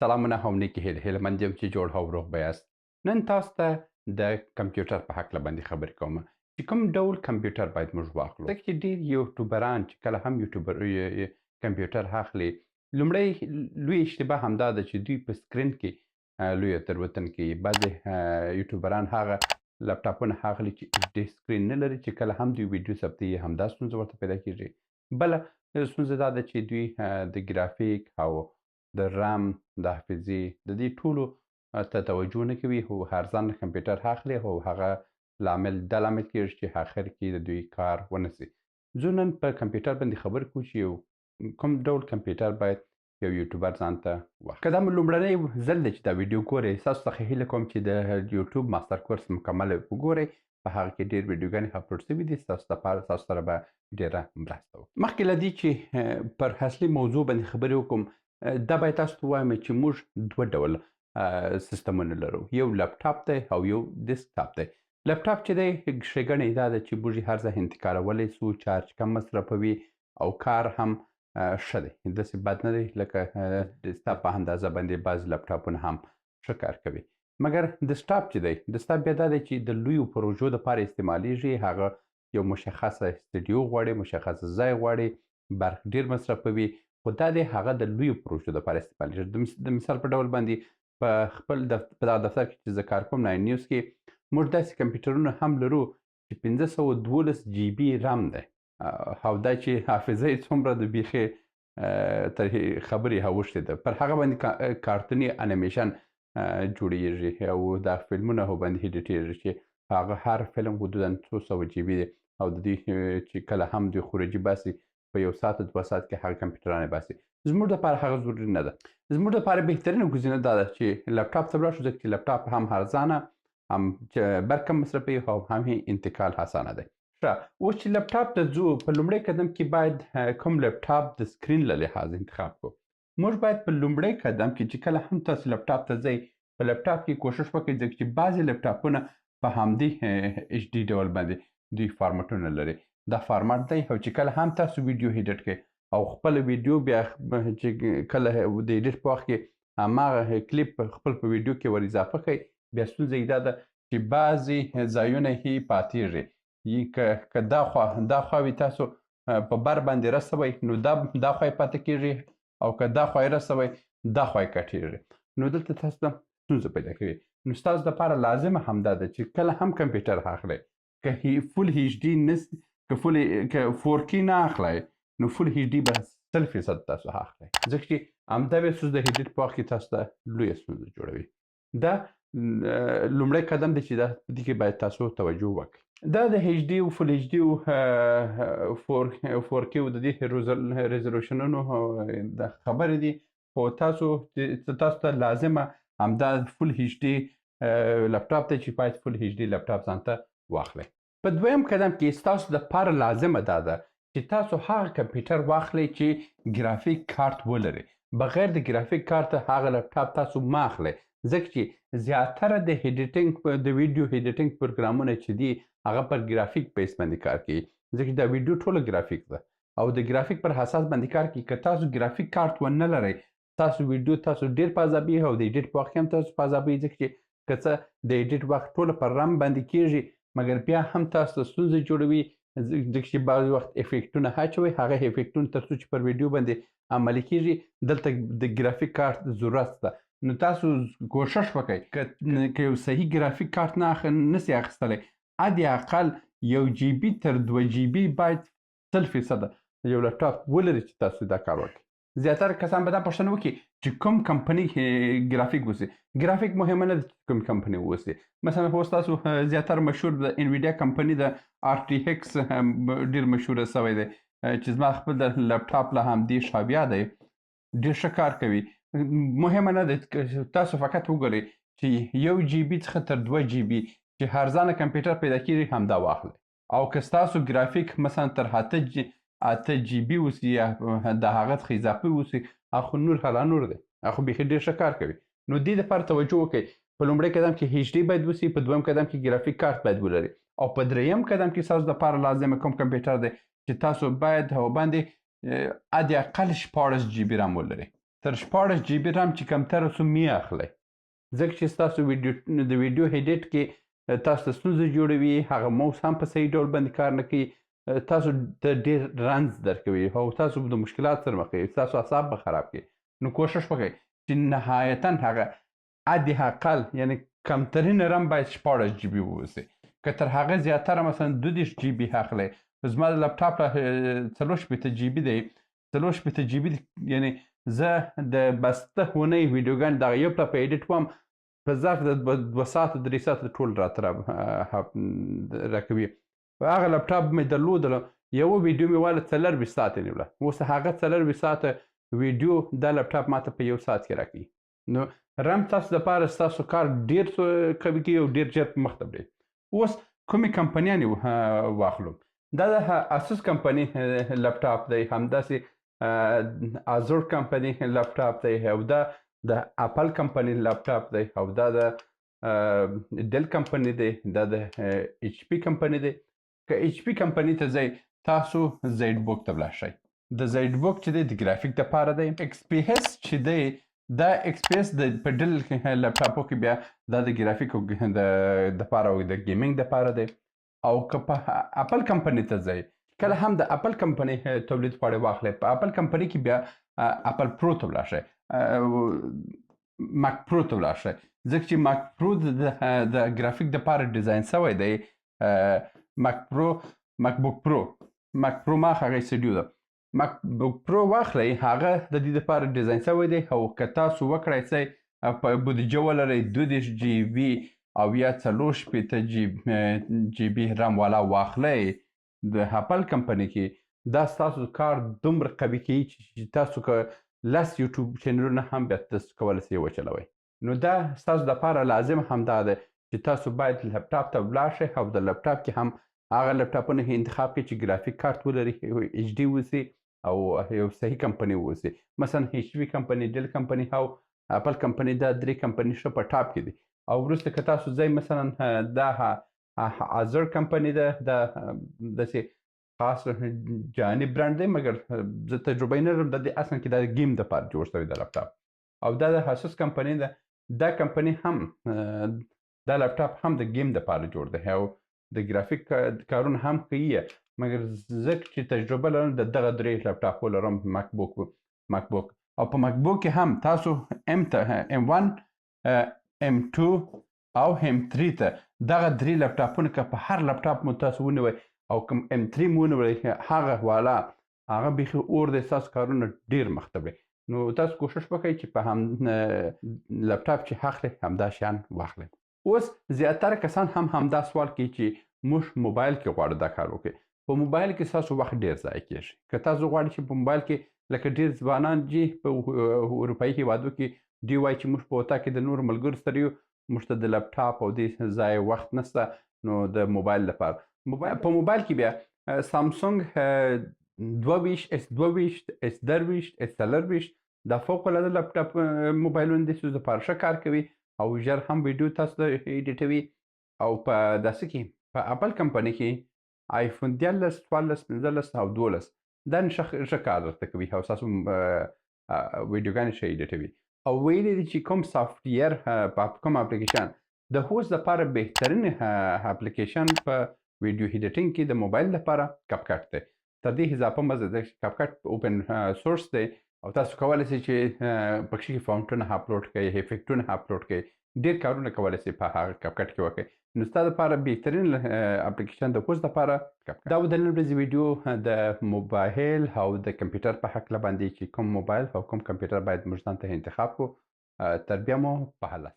سلامونه او نیکې هیلې، هیله مند یم چې جوړ او روغ به یاست. نن تاسو ته د کمپیوټر په هکله باندې خبرې کوم چې کوم ډول کمپیوټر باید موږ واخلو، ځکه چې ډېر یوټیوبران چې کله هم یوټیوبر کمپیوټر اخلي، لومړی لوی اشتباه همدا ده چې دوی په سکرین کې لویه تېروتنه کوي. بعضې یوټیوبران هغه لپټاپونه اخلي چې HD سکرین نه لري، چې کله هم دوی ویډیو ثبتوي همدا ستونزه ورته پیدا کیږي. بله ستونزه دا ده چې دوی د ګرافیک او د رام د حافظې د دې ټولو ته توجه نه کوي، هو ارزانه کمپیوټر اخلي او هغه لامل دا لامل کیږي چې اخر کې د دوی کار ونه سي. زه نن په کمپیوټر باندې خبرې کوو چې یو کوم ډول کمپیوټر باید یو یوټیوبر ځان ته واخلي. که دا مو لومړنی ځل دی چې دا ویډیو ګورئ، ستاسو څخه هیله کوم چې د یوټیوب ماستر کورس مکمل وګورئ، په هغه کې ډېر ویډیوګانې اپلوډ شوي دي، ستاسو لپاره ستاسو سره به ډېره مرسته وکړي. مخکې له دې چې پر اصلي موضوع باندې خبرې وکړم، دا باید تاسو ته ووایم چې موږ دوه ډول سیستمونه لرو، یو لپټاپ دی او یو دسکټاپ دی. لپټاپ چې دی ښېګڼه یې دا ده چې موږ یې هر ځای انتقالولی سو، چارج کم مصرفوي او کار هم ښه دی، داسې بد نه دی لکه دسکټاپ په اندازه باندې بعضې لپټاپونه هم ښه کار کوي. مګر دسکټاپ چې دی، دسکټاپ بیا دا دی چې د لویو پروژو دپاره استعمالیږي، هغه یو مشخصه استودیو غواړي، مشخص ځای غواړي، برق ډېر مصرفوي، خو دا دی هغه د لویو پروژو دپاره استعمالیږي. د مثال په ډول باندې په خپل په دغه دفتر کې چې زه کار کوم، ناین نیوز کې، موږ داسې کمپیوټرونه هم لرو چې 512 جی بي رام دی، او دا چې حافظه یې څومره د بیخې تر خبرې اوښتې ده، پر هغه باندې کارتوني انیمیشن جوړیږي او دا فلمونه هو باندې ایډیټیږي چې هغه هر فلم حدوداً څو سوه جی بي دی، او د دوی چې کله هم دوی خروجي باسي په یو ساعت دوه ساعت کې هغه کمپیوټران یې باسي. زموږ دپاره هغه ضروري نه ده. زموږ دپاره بهترینه ګزینه دا ده چې لپټاپ ته ولاړ شو، ځکه چې لپټاپ هم ارزانه، هم برق کم مصرفوي او هم یې انتقال اسانه دی. ښه، اوس چې لپټاپ ته ځو، په لومړی قدم کې باید کوم لپټاپ د سکرین له لحاظه انتخاب کړو. موږ باید په لومړی قدم کې چې کله هم تاسو لپټاپ ته ځئ، په لپټاپ کې کوشش وکړئ، ځکه چې بعضې لپټاپونه په همدې ایچ ډي ډول باندې دوی فارمټونه لري، دا فارمټ دی، او چې کله هم تاسو ویډیو ایډیټ کړئ او خپله ویډیو بیا چې کله د ایډیټ په وخت کې هماغه کلیپ خپل په ویډیو کې ور اضافه کړئ، بیا ستونزه یې دا ده چې بعضې ځایونه یې پاتېږي. که دا خوا وي تاسو په بر باندې رسوئ، نو دا خوا یې پاتې کېږي، او که دا خوا یې رسوئ دا خوا یې کټېږي، نو دلته تاسو ته ستونزه پیدا کوي. نو ستاسو دپاره لازمه هم دا ده چې کله هم کمپیوټر اخلئ، که فول ایچ ډي نه که فول که فور کی نه اخلئ، نو فول ایچ ډي به سل فیصد تاسو اخلئ، ځکه چې همدا به ستونزه د ایډیټ په وخت کې تاسو ته لویه ستونزه جوړوي. دا لومړی قدم دی چې دا په دې کې باید تاسو توجه وکړئ. دا د ایچ ډي او فول ایچ ډي او فور کی او د دې ریزولوشنونو د خبرې دي، خو تاسو ته لازمه همدا فول ایچ ډي لپټاپ دی چې باید فول ایچ ډي لپټاپ ځان ته واخلئ. په دویم قدم کې ستاسو دپاره لازمه دا ده چې تاسو هغه کمپیوټر واخلئ چې ګرافیک کارت ولري. بغیر د ګرافیک کارت هغه لپټاپ تاسو مه اخلئ، ځکه چې زیاتره د ایډیټینګ د ویډیو ایډیټینګ پروګرامونه چې دي هغه پر ګرافیک بیس باندې کار کوي، ځکه چې دا ویډیو ټوله ګرافیک ده او د ګرافیک پر اساس باندې کار کوي. که تاسو ګرافیک کارت ونه لرئ، تاسو ویډیو تاسو ډېر په عذابوي او د ایډیټ په وخت کې هم تاسو په عذابوي، ځکه چې که څه د ایډیټ وخت ټوله پر رم باندې کېږي، مګر بیا هم تاسو ته ستونزې جوړوي، ځکه چې بعضې وخت افیکټونه اچوي، هغه افیکټونه تر څو چې پر ویډیو باندې عملي کېږي، دلته د ګرافیک کارت ضرورت ده. نو تاسو کوشش وکړئ که یو صحیح ګرافیک کارت نه سئ اخیستلی، حد اقل یو جی بي تر دوه جی بي باید سل فیصده یو لپټاپ ولري چې تاسو دا کار وکړئ. زیاتره کسان به دا پوښتنه وکړي چې کوم کمپني ګرافیک اوسي. ګرافیک مهمه نه ده چې کوم کمپني اوسي. مثلا اوس تاسو زیاتره مشهور د انویډیا کمپني د آر ټي ایکس ډېر مشهوره سوی دی، چې زما خپل د لپټاپ له همدې شابیا دی، ډېر ښه کار کوي. مهمه نه ده تاسو فقط وګورئ چې یو جی بي څخه تر دوه جی بي چې ارزانه کمپیوټر پیدا کېږي همدا واخلئ. او که ستاسو ګرافیک مثلا تر اته جی بي اوسي یا د هغه څخه اضافه اوسي، هغه خو نور حالا نور دی، هغه خو بیخي ډېر ښه کار کوي. نو دې دپاره توجه وکړئ. په لومړی قدم کې ایچ ډي باید وسي، په دویم قدم کې ګرافیک کارت باید ولري، او په دریم قدم کې ستاسو دپاره لازمه کوم کمپیوټر دی چې تاسو باید هغه باندې حد اقل 16 جی بي رام ولري. تر 16 جی بي رام چې کمتر سو می اخلئ، ځکه چې ستاسو ویډیو د ویډیو ایډیټ کې تاسو ته ستونزه جوړوي. هغه موس هم په صحیح ډول باندې کار نه کوي، تاسو ته ډېر رنځ درکوي او تاسو د مشکلات سره مخ کوي، ستاسو اعصاب به خراب کړي. نو کوشش وکړئ چې نهایتا هغه حد اقل یعنی کمترین رم باید 16 جی بي واوسي. که تر هغه زیاتره مثلا 32 جی بي اخلئ، زما د لپټاپ 64 جی بي دی، 64 جی بي یعنی زه د بسته اونۍ ویډیوګانې دغه یو پلا په ایډیټ وم، په ظرف د 2 ساعتو 3 ساعتو ټول راته راکوي. هغه لپټاپ مې درلودله، یوه ویډیو مې واله 24 ساعته نیوله، اوس هغه 24 ساعته ویډیو دا لپټاپ ماته په 1 ساعت کې راکوي. نو رم تاسو دپاره ستاسو کار ډېر قوي کوي او ډېر ژر مخته وړي. اوس کومې کمپنیانې واخلو؟ دا د اسوس کمپني لپټاپ دی، همداسې ازور کمپني لپټاپ دی، او دا د اپل کمپني لپټاپ دی، او دا د ډیل کمپني دی، دا د ایچ پي کمپني دی. که ایچ پي کمپني ته ځئ تاسو زیډ بوک ته ولاړ شئ. د زیډ بوک چې دی د ګرافیک دپاره دی. ایکس پي ایس چې دی دا ایکس پي ایس د په ډیل لپټاپو کې بیا دا د ګرافیک دپاره او د ګیمینګ دپاره دی. او که په اپل کمپني ته ځئ، کله هم د اپل کمپني تولید غواړئ واخلئ، په اپل کمپني کې بیا اپل پرو ته ولاړ شئ، مک پرو ته ولاړ شئ، ځکه چې مک پرو د ګرافیک دپاره ډیزاین شوی دی. مک پرو، مک بوک پرو، مک پرو ما هغه سټډیو ده، مک بوک پرو واخلئ، هغه د دې دپاره ډیزاین شوی دی. او که تاسو وکړای شئ په بودیجه ولرئ 32 جی بي او یا 64 جی بي رم والا واخلئ د اپل کمپني کې، دا ستاسو کار دومره قوي کوي چې تاسو که 10 یوټیوب چینلونه هم بیا تاسو کولی شئ وچلوئ. نو دا ستاسو دپاره لازم هم دا دی چې تاسو باید لپټاپ ته ولاړ شئ او د لپټاپ کې هم هغه لپټاپونه انتخاب کړئ چې ګرافیک کارت ولري، ایچ ډي اوسي او یو صحیح کمپني اوسي. مثلا ایچ پي کمپني، ډیل کمپني او اپل کمپني، دا درې کمپني ښه په ټاپ کې دي. او وروسته که تاسو ځئ مثلا دا ازر کمپني ده، دا داسې خاص جاني برانډ دی، مګر زه تجربه یې نه لرم. دا د اصلا کې دا ګیم دپاره جوړ شوی دا لپټاپ. او دا د اسوس کمپني ده، دا کمپني هم دا لپټاپ هم د ګیم دپاره جوړ دی او د ګرافیک کارونه هم کوي، مګر زه چې تجربه لرم د دغه درې لپټاپو لرم، مک بوک. او په مک بوک کې هم تاسو ام ته، ام 1، ام 2 او ام 3 ته دغه درې لپټاپونه که په هر لپټاپ مو تاسو ونیوئ او کوم ام 3 مو ونیوئ، هغه والا هغه بیخي اور دی، ستاسو کارونه ډېر مخته وړي. نو تاسو کوشش وکړئ چې په هم لپټاپ چې اخلئ همدا شیان واخلئ. اوس زیاتره کسان هم همدا سوال کوي چې موږ موبایل کې غواړو دا کار وکړي. په موبایل کې ستاسو وخت ډېر ضایع کېږي. که تاسو غواړئ چې په موبایل کې لکه ډېر ځوانان جي په اروپایي هېوادو کې دوی وایي چې موږ په اتاق کې د نورو ملګرو سره یو، موږ ته د لپټاپ او دې ځای وخت نشته، نو د موبایل لپاره په موبایل کې بیا سامسونګ 22، اس 22، اس 23، اس 24 دا فوق العاده لپټاپ موبایلونه دي چې لپاره ښه کار کوي او ژر هم ویډیو تاسو ته ایډیټوي. او په داسې کې په اپل کمپني کې آیفون 13، 14، 15 او 12 دا ښه کار درته کوي او ستاسو ویډیوګانې ښه ایډیټوي. او ویلي دي چې کوم سافټویر، په کوم اپلیکیشن د هوس لپاره بهترین اپلیکیشن په ویډیو ایډیټینګ کې د موبایل لپاره کپکټ دی. تر دې اضافه مزه ده چې کپکټ اوپن سورس دی او تاسو کولی شئ چې پکښې کې فونټونه اپلوډ کړئ، افیکټونه اپلوډ کړئ، ډېر کارونه کولی شئ په هغه کپکټ کې وکړئ. نو ستا دپاره بهترین اپلیکیشن د اوس دپاره کپکټ. دا و د نن ورځې ویډیو د موبایل او د کمپیوټر په هکله باندې چې کوم موبایل او کوم کمپیوټر باید موږ ځان ته انتخاب کړو. تر بیا مو په هله.